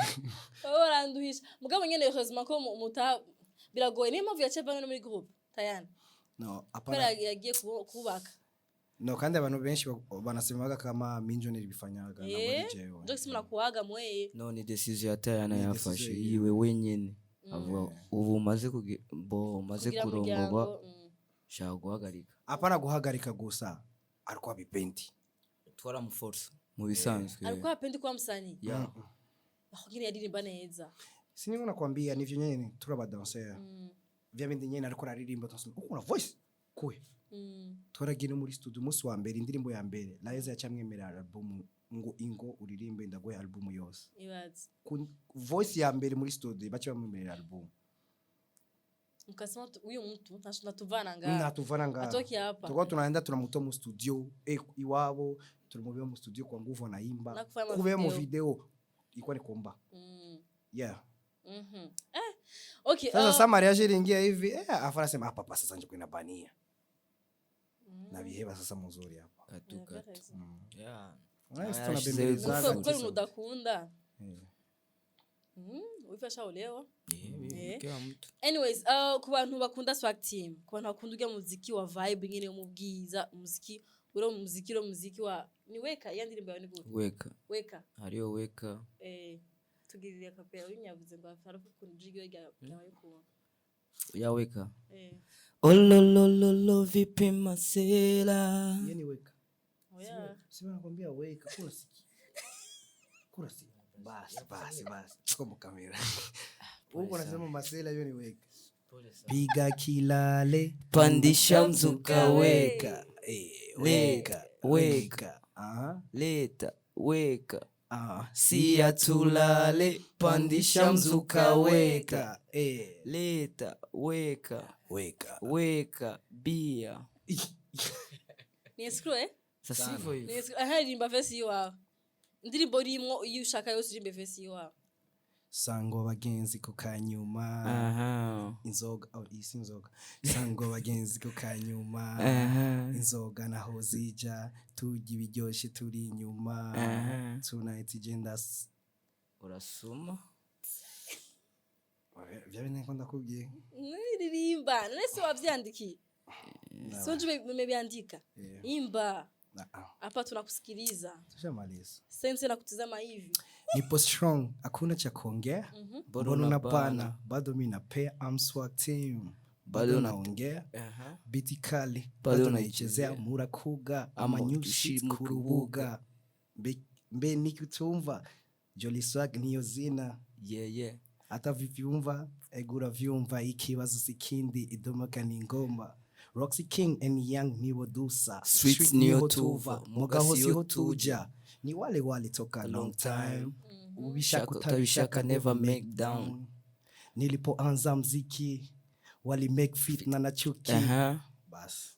Baba baranduhisha. Mugabo nyene heureusement ko muta biragoye. Niyo mpamvu yaciye ava no muri groupe. Tayana. No, Kubera hapana. yagiye kubaka. No, kandi abantu benshi banasemaga kama minjo nilibifanyaga na Eh? muri jewe. Njo kisima nakuwaga mweye. No, ni decision ya Tayana Ni yafashe decision yiwe. yiwe wenyene, avuga ubu umaze bo umaze Kugira kurongorwa, umuryango. shaka guhagarika. Hapana guhagarika gusa. Alikuwa bipendi. Twaramuforce mu bisanzwe. Alikuwa hapendi kuba msanii. Yeah. Aho nyene yaririmba neza. Si niko nakwambia nivyo nyene turaba dancer. Vya bindi nyene ariko araririmba tunasema uko na voice kuhe. Twaragiye no muri studio umunsi wa mbere, indirimbo ya mbere Laeza yacamwemerera album ngo ingo uririmbe ndaguhe album yose. Ibaze. Ku voice ya mbere muri studio baca bamwemerera album. Mkasema huyu mtu natuvana ngaha. Natuvana ngaha. Atoki hapa. Tulikuwa tunaenda tunamutoa mu studio iwabo, tulimubeba mu studio kwa nguvu anaimba. Na kufanya Kubeba mu video. video ilikuwa ni kuomba. Yeah. Eh. Okay. Sasa sa mariage iliingia hivi, afa nasema hapa papa sasa nje kwenda bania. Na biheba sasa mzuri hapa. Katu katu. Yeah. Nice, Ah, tunabembelezana. yarashizeho Gukora ibintu udakunda. Eh. Wifasha olewa. Eh, mke wa mtu. Anyways, ku bantu bakunda Swag Team, ku bantu bakunda urya muziki wa vibe nyene wo mu bwiza, umuziki uro muziki uro muziki wa ni weka ya ndirimbo yawe ni gute? Weka. Weka. Hariyo weka. Eh, tugirire akapera unyavuze ngo afara ukuntu jigyo rya ryawe kuba. Ya weka. Eh. Ololololo vipi masela. Yeye ni weka. Oya. Si wanakwambia weka, kula siki. Kula siki. Basi basi basi. Tuko mu kamera. Huko nasema masela hiyo ni weka. Piga kilale, Pandisha mzuka weka. Eh, Weka, weka. Aha. Leta weka. Ah. Siya tulale pandisha mzuka weka. Eh, Leta weka. Weka. Weka bia. Ni escrow, eh? Sasa hivyo Ni hivyo. escrow. Aha, ririmba verse yiwawe. Indirimbo rimwo iyo ushaka yose uririmbe verse yiwawe. Sango bagenzi ku kanyuma. Aha. Inzoga, oh, iyi si inzoga. Sango bagenzi ku kanyuma. Aha. Inzoga naho zija turya ibiryoshe turi inyuma. Aha. Tonight igenda Urasoma? Vya bindi niko ndakubwiye. Ririmba. None se wavyandikiye? Sonje umeviandika. Eh. Imba. Ah, ah. Hapa tunakusikiliza. Tushamaliza. Sense na kutizama hivi. Nipo strong, hakuna cha kuongea. Mbona Mbona unabana? unabana? Bado mi napea, I'm Swag Team. Bado Bado naongea. Aha. Biti kali Bado bado naichezea naichezea. murakuga Ama ama new ukishi shit mu ku rubuga mbe nikitumva Jolly Swag niyo zina. Yeah. Hata vivyumva egura vyumva ikibazo sikindi idomoka ni ngoma Roxy King and Young niwo dusa. Streets niyo tuva, mugaho muga siho siho tuja ni wale wale toka long time, ubishaka Shaka utabishaka utabishaka, never never make make down. down. Nilipoanza mziki wali make fitna na chuki. Aha. Basi.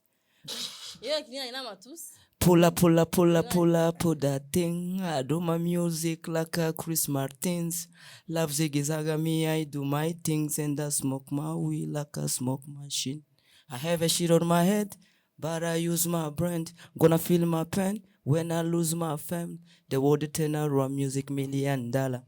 Yeye lakini ina matusi. Pull up, pull up, pull up, pull up, pull that thing. I do my music like a Chris Martins. Love ziggy zaga me, I do my things and I smoke my weed like a smoke machine. I have a shit on my head, but I use my brand. Gonna feel my pain when I lose my fam. The world turn around music million dollar.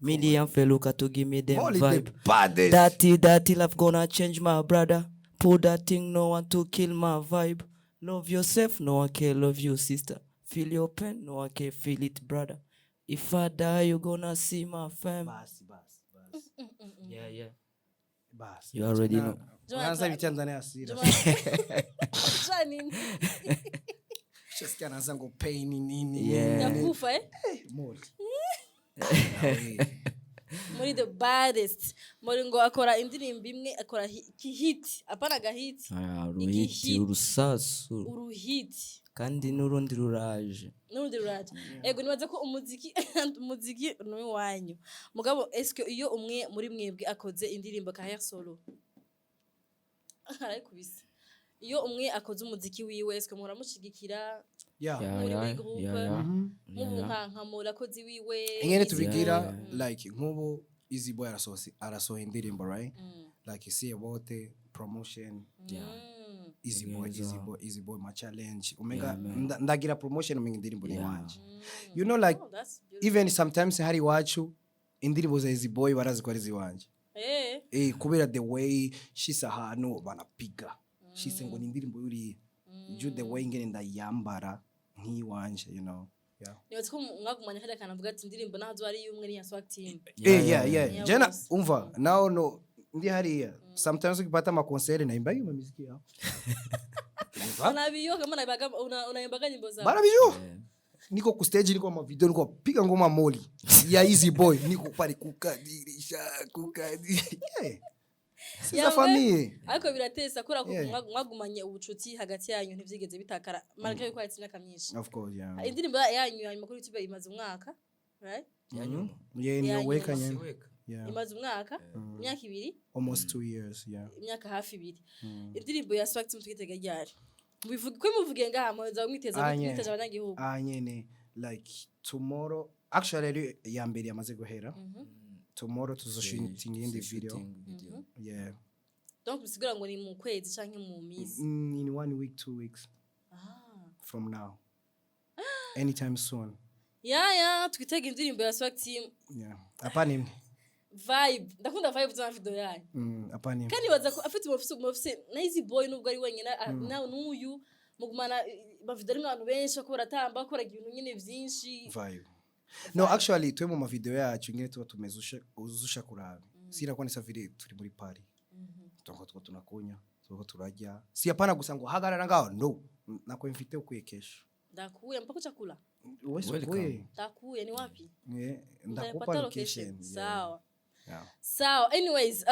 Million feluka to give me them Molly the vibe. baddest. Dirty, dirty life gonna change my brother. Put that thing, no one to kill my vibe. Love yourself, no one can love you, sister. Feel your pain, no one can feel it, brother. If I die, you gonna see my fam. Basi basi basi. Yeah. Basi. You already know. Unaanza vitia ndani ya hasira. Jua nini? Shasikia anaanza ngo pain nini. Yeah. Yakufa eh? Molly. Muri the baddest. Muri ngo akora indirimbo imwe, akora hit, apana gahit. Ah, uruhiti. Igihit. Urusasu. Uruhit. Kandi n'urundi ruraje. N'urundi ruraje. Ego, nibaza ko umuziki ni uwanyu. Mugabo eske iyo umwe muri mwebwe akoze indirimbo carrière solo, arayikubise, iyo umwe akoze umuziki wiwe, eske muramushigikira? Yeah. Yeah, Muri yeah, groupe. yeah. Nk'ubu Yeah. nka murakozi wiwe. Ingene tubigira, Yeah. like nk'ubu Easy Boy arasohoye indirimbo, right? Like siye bote promotion. Easy Boy, Neza. Easy Boy, Easy Boy ma challenge umenga Yeah, man. ndagira promotion, umenga indirimbo ni Yeah. wanje, you know, like Oh, that's beautiful. even sometimes hari iwacu indirimbo za Easy Boy barazi ko ari iziwanje. Eh, kubera the way shise ahantu banapiga shise ngo ni indirimbo yuriya ju the way ingene ndayambara nk'iwanje. Yeah. Nibaza ko mwagumanye hariya kantu avuga ati indirimbo naho zo ari iy'umwe ni iya Swag Team. Eh, yeah. Yeah, Jena bose. umva nao no ndi hariya sometimes ukipata makonseri naimba hiyo muziki yao. Naimba. Unabiyo kama unaimbaga nyimbo zao. Barabijua. Niko ku stage, niko ma video, niko piga ngoma Moli ya Easy Boy, niko pale kukadirisha kukadirisha. Yeah. C'est Yeah, sa famille. Ariko biratesa kubera ko Yeah. mwagumanye ubucuti hagati yanyu, ntivyigeze bitakara malgré yuko haheze imyaka myinshi. Of course, yeah. Indirimbo yanyu ya nyuma kuri YouTube imaze umwaka, right? Yanyuma. Yeah, Yeah, ni weka nyuma. nyene. Yeah. Imaze umwaka, imyaka 2. Almost 2 years, yeah. Imyaka hafi 2. Indirimbo ya Swag Team twitega ryari? Mubivuge ko muvuge ngaha muza mwiteza Ah, yeah. mwiteza abanyagihugu. Ah, nyene like tomorrow actually, rero ya mbere yamaze guhera. Tomorrow tuzoshooting iyindi video. Shooting video. Yeah. Donc bisigura ngo ni mu kwezi canke mu minsi? In one week, 2 weeks Ah. from now. Anytime soon. Ya, twitega indirimbo ya Swag Team. Yeah. Hapana imwe. Vibe, ndakunda vibe za video yanyu. Hapana imwe. Kandi baza ko afite mufise na Easy Boy nubwo ari wenyine nawe n'uyu mugumana bavideo arimo abantu benshi bako baratamba, bakora ibintu nyine vyinshi. Vibe. No, actually twe mu mavideo yacu ngene tuba tumeze uzusha kuraba. Si inakuwa ni safari turi muri party. Tuko tuko tunakunywa, tuko turarya. Si hapana gusa ngo hagarara ngaho. No. Nakuinvite ukuye kesho. Ndakuya mpaka chakula. Wewe Welcome. ukuye. Ndakuya ni wapi? Yeah, ndakupa Utapata location. location. Sawa. Yeah. Sawa. Anyways,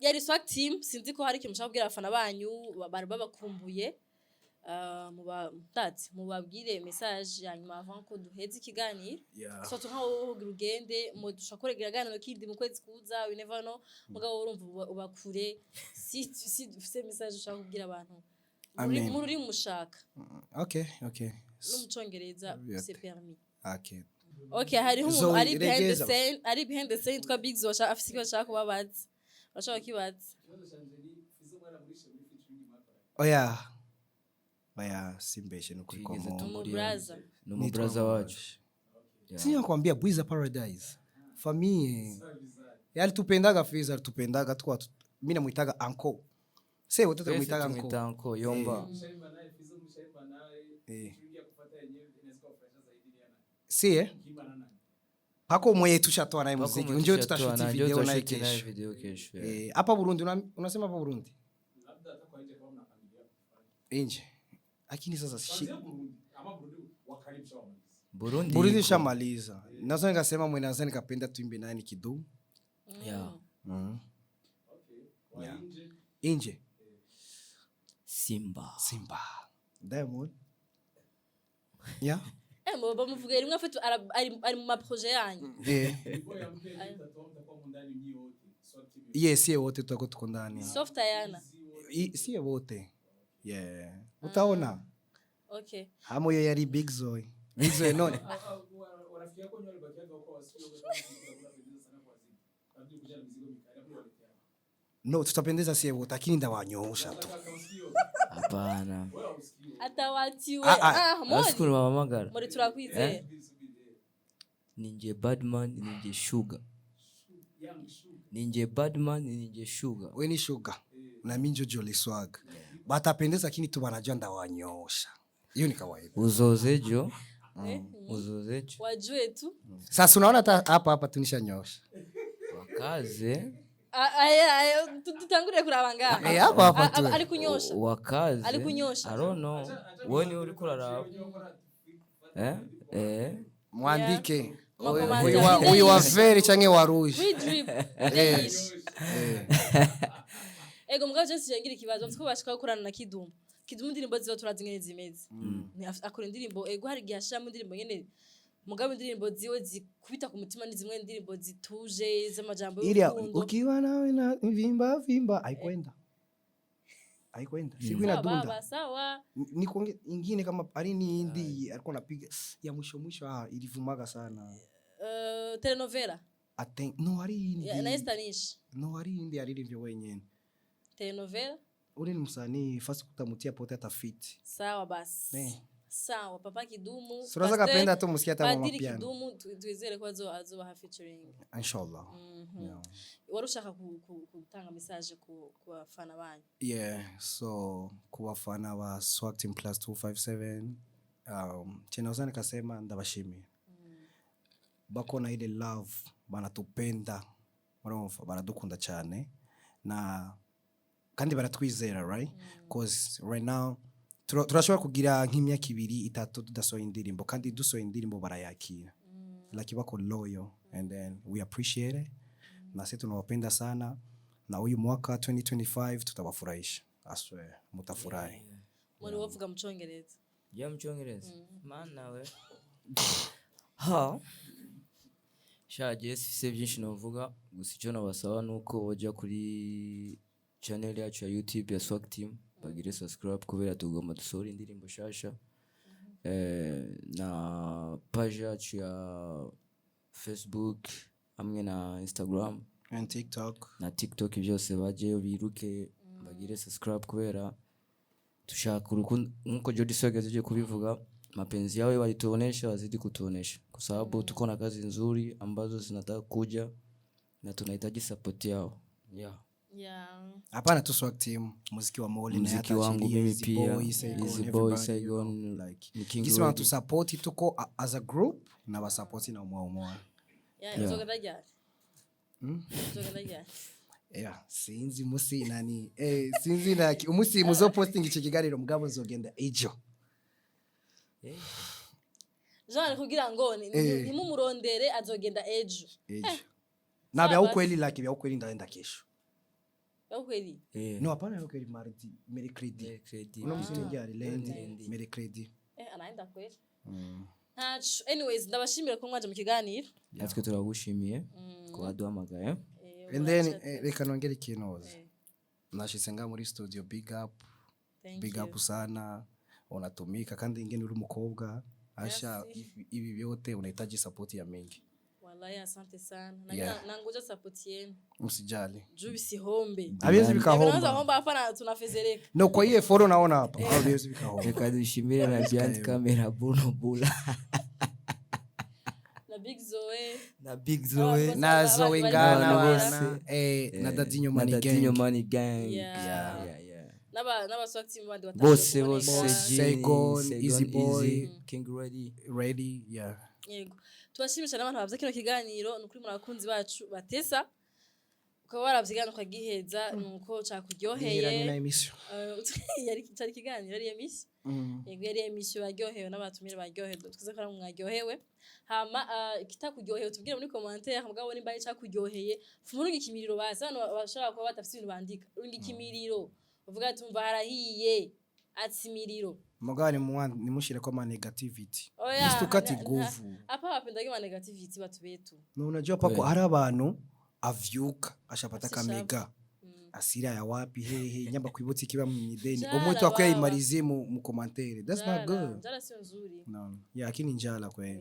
yari Swag Team. Sinzi ko hari ikintu mushaka kubwira abafana banyu bari babakumbuye. Muba ndazi mubabwire message ya nyuma avant ko duheze ikiganiro. Yeah. So nka wowe ugira ugende mu dushobora kuregera ikiganiro kindi mu kwezi kuza, we never know. Mugabo urumva uba kure, si ufise message ushaka kubwira abantu muri Amen. muri mushaka Okay. no mu Congereza, Yeah. c'est permis. Okay. Okay, hariho umuntu Zoe, ari behind the regeza. scene, ari behind the scene yitwa Big Zo, afise ikibazo ashaka kubabaza, bashaka kibaza. Oya. Oya, simbeshe nukuri Twigeze komo. Umu brother. Ni umubraza wacu. Yeah. Si nakwambia Bwiza Paradise. Famille. Alitupendaga Fiza, alitupendaga tukwa mimi namuitaga uncle. Sasa wote Twese tunamuitaga uncle. tumwita uncle Yomba. Eh. Si eh? Pako mwenye tushatoa naye Pako muziki. mwenye Unjue tushatoa tutashuti naye, njoo video naye tutashuti naye kesho. video kesho. Yeah. Eh, hapa Burundi unasema hapa Burundi? Nje. Lakini sasa Burundi. Burundi shamaliza. Naweza nikasema mwenye naweza nikapenda tuimbe naye ni Kidumu. Yeah. Yeah. Nje. Simba. Simba. Diamond. Yeah. Eh, bamuvuga rimwe afite ari mu maprojet yanyu. Eh. Yes, sie wote tutakuwa tuko ndani. Soft Ayana. Sie wote. Yeah. Utaona. Okay. Hamo hiyo yari Big Zoe. Big Zoe none. Rafiki yako wenyewe walibakiaga huko wasio kwa sababu sana kwa zidi. Labda kuja na mizigo mikali, labda waletea. No, tutapendeza sie wote lakini ndawanyoosha tu. Hapana. Atawatiwe. Ah, ah. Ah, Mori. Asiku bahamagara. Mori, turakwizeye. Ninjye Badman, ninjye Sugar. Ninje Badman, ninje Sugar. We ni Sugar na mimi njo Jolly Swag. Batapendeza, lakini tu wanajua ndawanyosha. Hiyo ni kawaida. Uzozejo. Eh? Uzozejo. Wajue tu. Sasa unaona hata hapa hapa tunishanyosha. Wakaze. Aya, aya, tutangure kuraba ngaha. Eh, hapa hapa tu. Ari kunyosha. Wakaze. Ari kunyosha. I don't know. Wewe ni uriko uraraba. Eh? Eh. Mwandike. Makomanda. Huyu wa vert canke wa rouge. We drip. Eh. Ego, mugabo je singira ikibazo, bafite ko bashaka gukorana na Kidumu. Kidumu indirimbo ziba turazi ingene zimeze. Akora indirimbo, ego, hari igihe ashiramo indirimbo nyene, mugabo indirimbo ziwe zikubita ku mutima ni zimwe indirimbo zituje z'amajambo Iliya y'urukundo. Ukiwa nawe na vimba vimba haikwenda. Haikwenda. Siku Sawa inadunda. baba, sawa. Ni kuonge ingine kama ari ni indi alikuwa anapiga ya mwisho mwisho, ilivumaga sana. Telenovela. I think no, ari indi. Ya, na Estanish. No, ari indi aririmbye wenyene. Telenovela. Ule ni msanii fasi kutamutia pote atafiti. Sawa basi. Eh. Sawa, papa Kidumu. Suraza Pasteur, kapenda tu musikia hata mama Padiri piano. Kidumu, twizere ko azobaha featuring. Inshallah. Yeah. Wari ushaka gutanga message ku bafana banyu. Yeah, so ku bafana ba Swag Team Plus 257, chenaweza nikasema ndabashimiye. Bako na ile love, banatupenda, urumva baradukunda cyane na kandi baratwizera, right? 'Cause right now turashobora kugira nk'imyaka 2, 3 tudasohoye indirimbo, kandi dusohoye indirimbo barayakira, like bako loyal, and then we appreciate it, na sisi tunawapenda sana, na huyu mwaka 2025 tutawafurahisha. I swear mutafurahi. Muri wovuga mu Congereza. Ja, mu Cyongereza. Mana we. Ha. Sha, je sifise byinshi novuga, gusa icyo nabasaba nuko boja kuri channel yacu ya YouTube ya Swag Team bagire subscribe, kubera tugomba dusohora indirimbo shasha, na page yacu ya Facebook hamwe na Instagram and TikTok. Na TikTok, byose bajeyo biruke bagire subscribe, kubera tushaka urukundo nkuko Jody Swag yaje kubivuga. Mapenzi yao walituonesha, wazidi kutuonesha, kwa sababu tuko na kazi nzuri ambazo zinataka kuja na tunahitaji support yao, yeah. Yeah. Hapana tu Swag Team, muziki wa Moli. Muziki wangu mimi pia, Easy Easy Boy, Saigon, like ni King gisi Ready. wanatusapoti, tuko as a group na basapoti na umwa umwa. Yeah, uzogenda ryari? Uzogenda ryari? Yeah, sinzi musi nani, sinzi na umusi muzo posting iki kiganiro, mugabo nzogenda ejo. Jean kugira ngo Eh. ntimumurondere, azogenda ejo. Ejo na vya Sawa. ukweli, like vya ukweli ndaenda kesho. Ya kweli. Eh, No, hapana, vya ukweli mardi, mercredi. Mercredi. Uno musi ni ryari? Lundi, Lundi. Mercredi. Eh, anaenda kweli. Ntaco. Anyways, ndabashimira ko mwaje mu kiganiro. Natwe turagushimiye kuba duhamagaye. Eh, And then muraca- reka nongere ikintu. Eh, Nashitse nga muri studio, big up. Thank Big you. up sana, unatumika kandi ingene uri umukobwa asha Merci. hivi vyote unahitaji support ya mingi. Wallahi, asante sana. Na Yeah. nangoja support yenu. Usijali. Juu bisihombe. Haviwezi Vinaweza vikahomba. homba hapa na tunafezereka. No, kwa hiyo effort unaona hapa haviwezi vikahomba. Reka dushimire na behind camera Bruno Bula. Na Big Zoe. Na Big Zoe. Na Zoe Ngana N'abantu bana bose. na Dadinho na Money Dadinho Gang. Money Gang. Yeah. Yeah. N'aba Swag Team bandi Bose batashoboye bose. kuboneka. Genie, Saigon, Saigon, Easy Boy. Easy, King Ready. Ready, yeah. Yego. Tubashimisha n'abantu bavye kino kiganiro, ni ukuri muri abakunzi bacu batesa. Ukaba waravye ukagiheza nuko cakuryoheye. Biheranye na emission. Yari cari ikiganiro, yari emission. Yego, yari emission, baryohewe n'abatumire baryohewe, twize ko namwe mwaryohewe. Hama ikitakuryoheye tubwire muri commentaire, mugabo nimba ari cakuryoheye fuma urungika imiriro basi. Abantu bashobora kuba badafise ibintu bandika, urungika imiriro uvuga ati umva harahiye, atsa imiriro. Mugabo nimushireko ama negativity. Oya, Msitukate nguvu. Hapa wapendage ma negativity batu betu. Na unajua pako hari abantu avyuka ashapata Afise kamega asira ya wapi hehe nyamba kwibutsa ikiba mwideni Njala umwe baba. akuyayimarize mu commentaire, that's not Njala, good. njala sio nzuri. No, yeah, lakini njala kweli.